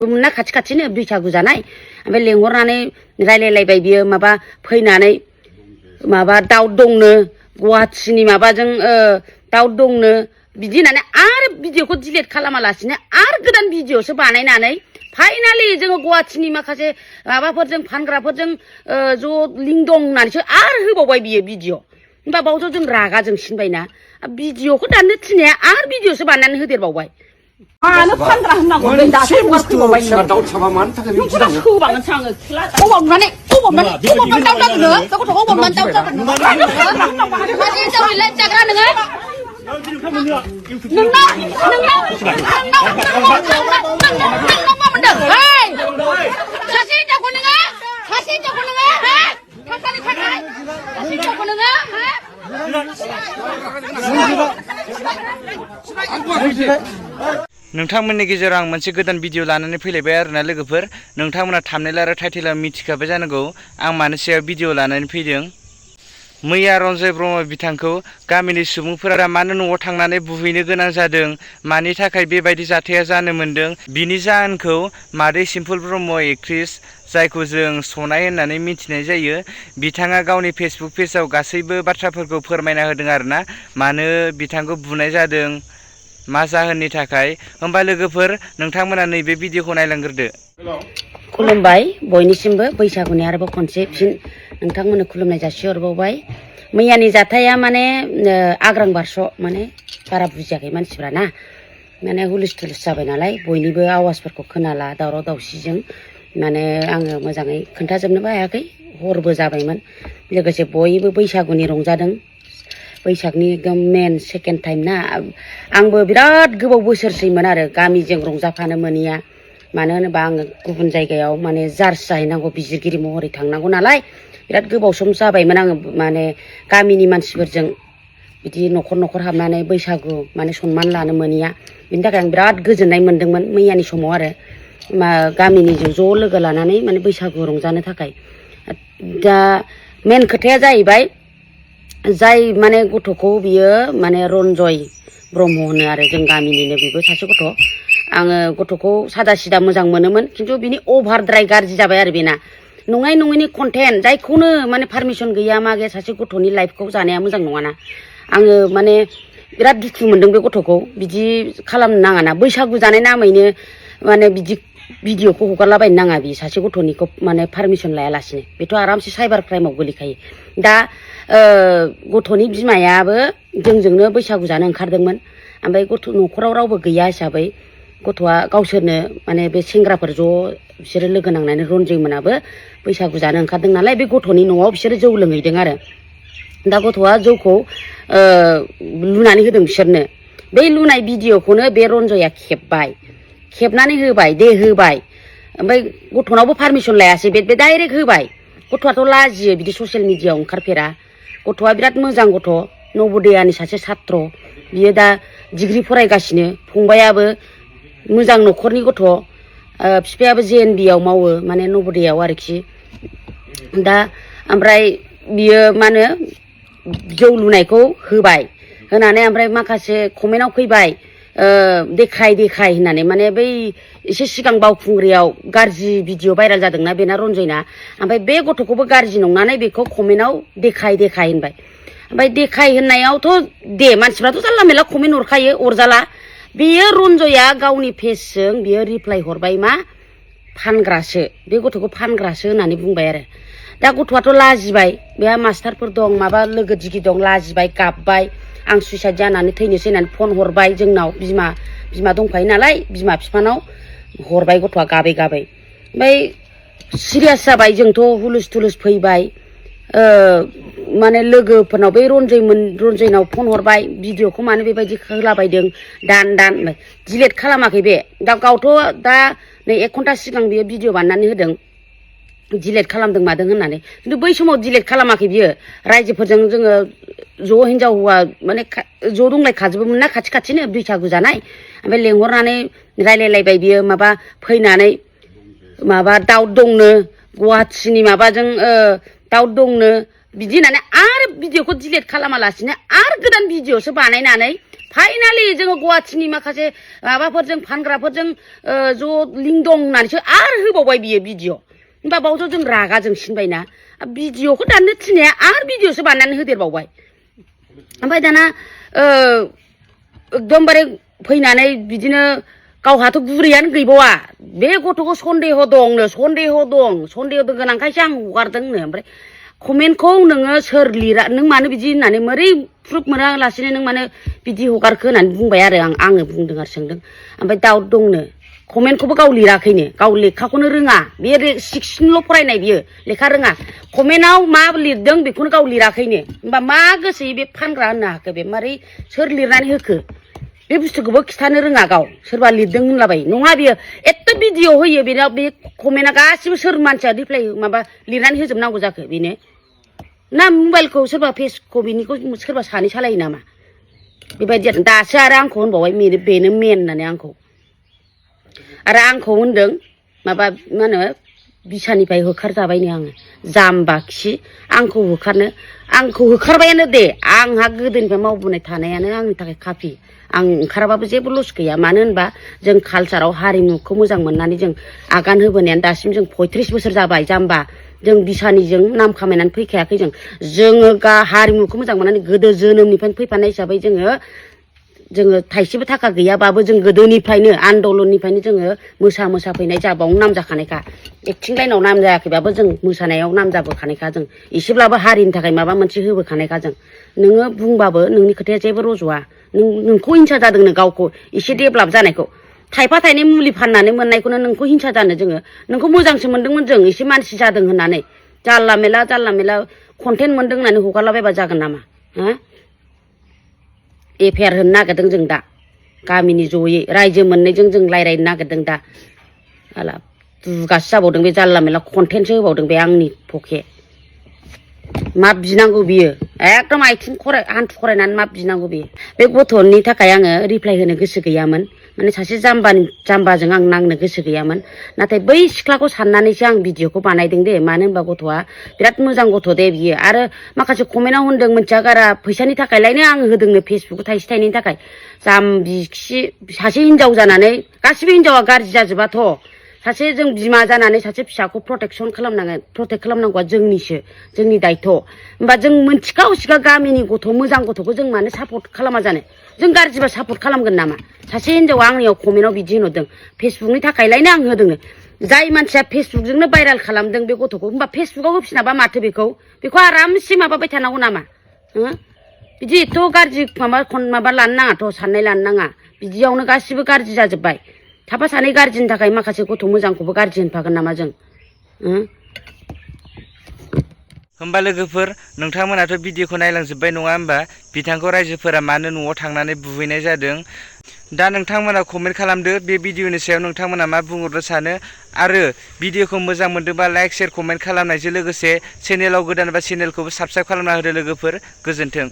ना खाथि खाथिनो बैसागु जानाय ओमफ्राय लेंहरनानै रायलायलायबाय बियो माबा फैनानै माबा दाउ दंनो गुवाहाटिनि माबाजों दाउ दंनो बिदि होननानै आरो भिडिअखौ डिलिट खालामालासिनो आरो गोदान भिडिअसो बानायनानै फाइनालि जोङो गुवाहाटिनि माखासे माबाफोरजों फानग्राफोरजों ज' लिंक दं होननानैसो आरो होबावबाय बियो भिडिअ होमबा बावथ' जों रागा जोंसिनबायना भिडिअखौ दाननो थिननाया आरो भिडिअसो बानायनानै होदेरबावबाय मानो फानग्रा होननांगौ दासो फैबावबाय दाउ थाबा मानो थाखाय बिदि जानांगौ होबावनोसै आङो अबावनानै दाउ जागोन नोङो गथ' अबावनानै दाउ जागोन नोङो जाग्रा नोङो नोंथांमोननि गेजेराव आं मोनसे गोदान भिडिअ लानानै फैलायबाय आरोना लोगोफोर नोंथांमोना थाम्बनेल आरो टाइटेलाव मिथिखाबाय जानांगौ आं मानि सायाव भिडिअ लानानै फैदों मैया रन्जय ब्रह्म बिथांखौ गामिनि सुबुंफोरा मानो न'आव थांनानै बुहैनो गोनां जादों मानि थाखाय बेबायदि जाथाया जानो मोनदों बिनि जाहोनखौ मादै सिम्पोल ब्रह्म एक्ट्रेस जायखौ जों सनाय होननानै मिथिनाय जायो बिथाङा गावनि फेसबुक पेजआव गासैबो बाथ्राफोरखौ फोरमायना होदों आरोना मानो बिथांखौ बुनाय जादों मा जाहोननि थाखाय होमबा लोगोफोर नोंथांमोना नैबे भिडिअखौ नायलांग्रोदो खुलुमबाय बयनिसिमबो बैसागुनि आरोबाव खनसे फिन नोंथांमोननो खुलुमनाय जासिहरबावबाय मैयानि जाथाया माने आग्रां बारस' माने बारा बुजियाखै मानसिफ्रा ना माने हुलुस थुलुस जाबाय नालाय बयनिबो आवाजफोरखौ खोनाला दावराव दावसिजों माने आङो मोजाङै खोन्थाजोबनोबो हायाखै हरबो जाबायमोन लोगोसे बयबो बैसागुनि रंजादों बैसागनि एकदम मेन सेकेन्ड टाइम ना आंबो बिराद गोबाव बोसोरसैमोन आरो गामिजों रंजाफानो मोनिया मानो होनोबा आङो गुबुन जायगायाव माने जार्ज जाहैनांगौ बिजिरगिरि महरै थांनांगौ नालाय बिराद गोबाव सम जाबायमोन आङो माने गामिनि मानसिफोरजों बिदि न'खर न'खर हाबनानै बैसागु माने सनमान लानो मोनिया बिनि थाखाय आं बिराद गोजोननाय मोन्दोंमोन मैयानि समाव आरो गामिनिजों ज' लोगो लानानै माने बैसागु रंजानो थाखाय दा मेन खोथाया जाहैबाय जाय माने गथ'खौ बियो माने रन्जय ब्रह्म होनो आरो जों गामिनिनो बेबो सासे गथ' आङो गथ'खौ सादा सिदा मोजां मोनोमोन खिन्थु बिनि अभारद्राय गाज्रि जाबाय आरो बेना नङै नङैनि कन्टेन्ट जायखौनो माने पारमिसन गैया मा गैया सासे गथ'नि लाइफखौ जानाया मोजां नङाना आङो माने बिराद दुखु मोनदों बे गथ'खौ बिदि खालामनो नाङाना बैसागु जानाय नामैनो माने बिदि भिडिअखौ हगारलाबायनो नाङा बि सासे गथ'निखौ माने पारमिसन लायालासिनो बेथ' आरामसे साइबार क्राइमाव गोलैखायो दा गथ'नि बिमायाबो जोंजोंनो बैसागु जानो ओंखारदोंमोन ओमफ्राय गथ' न'खराव रावबो गैया हिसाबै गथ'आ गावसोरनो माने बे सेंग्राफोर ज' बिसोरो लोगो नांनानै रन्जय मोनाबो बैसागु जानो ओंखारदों नालाय बे गथ'नि न'आव बिसोरो जौ लोंहैदों आरो दा गथ'आ जौखौ लुनानै होदों बिसोरनो बै लुनाय भिडिअखौनो बे रन्जया खेबनानै होबाय दे होबाय ओमफ्राय गथ'नावबो पारमिसन लायासै बे डाइरेक्ट होबाय गथ'आथ' लाजियो बिदि ससियेल मिडियाआव ओंखारफेरा गथ'आ बिराद मोजां गथ' नवोदयानि सासे छात्र बियो दा डिग्री फरायगासिनो फंबायाबो मोजां न'खरनि गथ' बिफायाबो JNB आव मावो माने नवोदयाव आरोखि दा ओमफ्राय बियो मा होनो जौ लुनायखौ होबाय होनानै ओमफ्राय माखासे कमेन्टआव फैबाय देखाय होननानै माने बै एसे सिगां बावखुंग्रियाव गाज्रि भिडिअ भाइराल जादोंना बेना रन्जयना ओमफ्राय बे गथ'खौबो गाज्रि नंनानै बेखौ कमेन्टआव देखाय होनबाय ओमफ्राय देखाय होननायावथ' दे मानसिफ्राथ' जानला मेरला कमेन्ट हरखायो अरजाला बेयो रन्जया गावनि पेजजों बियो रिप्लाय हरबाय मा फानग्रासो बे गथ'खौ फानग्रासो होननानै बुंबाय आरो दा गथ'आथ' लाजिबाय बेहा मास्टारफोर दं माबा लोगो दिगि दं लाजिबाय गाबबाय आं सुइसाइड जानानै थैनोसै होननानै फन हरबाय जोंनाव बिमा दंखायो नालाय बिमा बिफानाव हरबाय गथ'आ गाबै ओमफ्राय सिरियास जाबाय जोंथ' हुलुस थुलुस फैबाय माने लोगोफोरनाव बै रन्जयनाव फन हरबाय भिडिअखौ मानो बेबायदि होलाबायदों दान डिलिट खालामाखै बे दा गावथ' दा नै 1 घन्टा सिगां बियो भिडिअ बानायनानै होदों डिलिट खालामदों मादों होननानै खिन्थु बै समाव डिलिट खालामाखै बियो रायजोफोरजों जोङो ज' हिनजाव हौवा माने ज' दंलायखाजोबोमोन ना खाथि खाथिनो बैसागु जानाय ओमफ्राय लेंहरनानै रायलायलायबाय बियो माबा फैनानै माबा दाउ दंनो गुवाहाटिनि माबाजों दाउ दंनो बिदि होननानै आरो भिडिअखौ डिलिट खालामालासिनो आरो गोदान भिडिअसो बानायनानै फाइनालि जोङो गुवाहाटीनि माखासे माबाफोरजों फानग्राफोरजों ज' लिंक दं होननानैसो आरो होबावबाय बियो भिडिअ होमबा बावथ' जों रागा जोंसिनबायना भिडिअखौ दाननो थिननाया आरो भिडिअसो बानायनानै होदेरबावबाय ओमफ्राय दाना एकदमबारे फैनानै बिदिनो गावहाथ' गुरैयानो गैबावा बे गथ'खौ सन्देह दंनो सन्देह दं गोनांखायसो आं हगारदोंनो ओमफ्राय कमेन्टखौ नोङो सोर लिरा नों मानो बिदि होननानै मोरै प्रुफ मोनालासिनो नों मानो बिदि हगारखो होननानै बुंबाय आरो आङो बुंदों आरो सोंदों ओमफ्राय दाउट दंनो कमेन्टखौबो गाव लिराखैनो गाव लेखाखौनो रोङा बे 16ल' फरायनाय बियो लेखा रोङा कमेन्टआव मा लिरदों बेखौनो गाव लिराखैनो होमबा मा गोसोयै बे फानग्रा होननो हाखो बे मारै सोर लिरनानै होखो बे बुस्थुखौबो खिथानो रोङा गाव सोरबा लिरदों होनलाबाय नङा बियो एथ' भिडिअ होयो बेनाव बे कमेन्टआ गासिबो सोर मानसिया रिप्लाय माबा लिरनानै होजोबनांगौ जाखो बेनो ना मबाइलखौ सोरबा फेसखौ बेनिखौ सोरबा सानै सालायो नामा बेबायदि आरो दासो आरो आंखौ होनबावबाय बेनो मेन होननानै आंखौ होनदों माबा मा होनो बिसानिफ्राय होखारजाबायनो आङो जाम्बा खि आंखौ होखारबायानो दे आंहा गोदोनिफ्राय मावबोनाय थानायानो आंनि थाखाय काफि आं ओंखाराबाबो जेबो लस गैया मानो होनबा जों कालचाराव हारिमुखौ मोजां मोननानै जों आगान होबोनायानो दासिम जों 35 बोसोर जाबाय जाम्बा जों बिसानिजों नाम खामायनानै फैखायाखै जोङो हारिमुखौ मोजां मोननानै गोदो जोनोमनिफ्रायनो फैफानाय हिसाबै जोङो थाइसेबो थाखा गैयाबाबो जों गोदोनिफ्रायनो आन्दलननिफ्रायनो जोङो मोसा फैनाय जाबावनो नाम जाखानायखा एक्टिं लाइनाव नाम जायाखैबाबो जों मोसानायाव नाम जाबोखानायखा जों एसेब्लाबो हारिनि थाखाय माबा मोनसे होबोखानायखा जों नोङो बुंबाबो नोंनि खोथाया जेबो रज'आ नोंखौ हिंसा जादोंनो गावखौ एसे डेभेलप जानायखौ थाइफा थाइनै मुलि फाननानै मोननायखौनो नोंखौ हिंसा जानो जोङो नोंखौ मोजांसो मोनदोंमोन जों एसे मानसि जादों होननानै जारला मेला कन्टेन्ट मोनदों होननानै हगारलाबायबा जागोन नामा हो एफआइआर होनो नागिरदों जों दा गामिनि जयै रायजो मोननैजों जों रायज्लायनो नागिरदों दा आला दुगासो जाबावदों बे जारला मेला कन्टेन्टसो होबावदों बे आंनि पके मा बिनांगौ बियो एकदम आथिं हान्थु खरायनानै मा बिनांगौ बियो बे गथ'नि थाखाय आङो रिप्लाय होनो गोसो गैयामोन माने सासे जाम्बाजों आं नांनो गोसो गैयामोन नाथाय बै सिख्लाखौ साननानैसो आं भिडिअखौ बानायदों दे मानो होनबा गथ'आ बिराद मोजां गथ' दे बियो आरो माखासे कमेन्टआव होनदों मोनथिया गारा फैसानि थाखायलायनो आङो होदोंनो फेसबुकआव थाइसे थाइनैनि थाखाय जाम्बि खि सासे हिनजाव जानानै गासिबो हिनजावा गाज्रि जाजोबाथ' सासे जों बिमा जानानै सासे फिसाखौ प्रटेक्ट खालामनांगौआ जोंनि दायथ' होमबा जों मोनथिखाव सिखा गामिनि गथ' मोजां गथ'खौ जों मानो सापर्ट खालामा जानो जों गाज्रिबा सापर्ट खालामगोन नामा सासे हिनजावा आंनियाव कमेन्टआव बिदि होनहरदों फेसबुकनि थाखायलायनो आं होदोंनो जाय मानसिया फेसबुकजोंनो भाइरेल खालामदों बे गथ'खौ होमबा फेसबुकाव होफिनाबा माथो बेखौ आरामसे माबाबाय थानांगौ नामा बिदि एथ' गाज्रि माबा लानो नाङाथ' साननाय लानो नाङा बिदियावनो गासिबो गाज्रि जाजोब्बाय थाफा सानै गाज्रिनि थाखाय माखासे गथ' मोजांखौबो गाज्रि होनफागोन नामा जों होमबा लोगोफोर नोंथांमोनाथ' भिडिअखौ नायलांजोब्बाय नङा होमबा बिथांखौ रायजोफोरा मानो न'आव थांनानै बुहैनाय जादों दा नोंथांमोना कमेन्ट खालामदो बे भिडिअनि सायाव नोंथांमोना मा बुंहरनो सानो आरो भिडिअखौ मोजां मोनदोंबा लाइक शेयार कमेन्ट खालामनायजों लोगोसे चेनेलाव गोदानबा चेनेलखौबो साबस्क्राइब खालामना होदो लोगोफोर गोजोन्थों।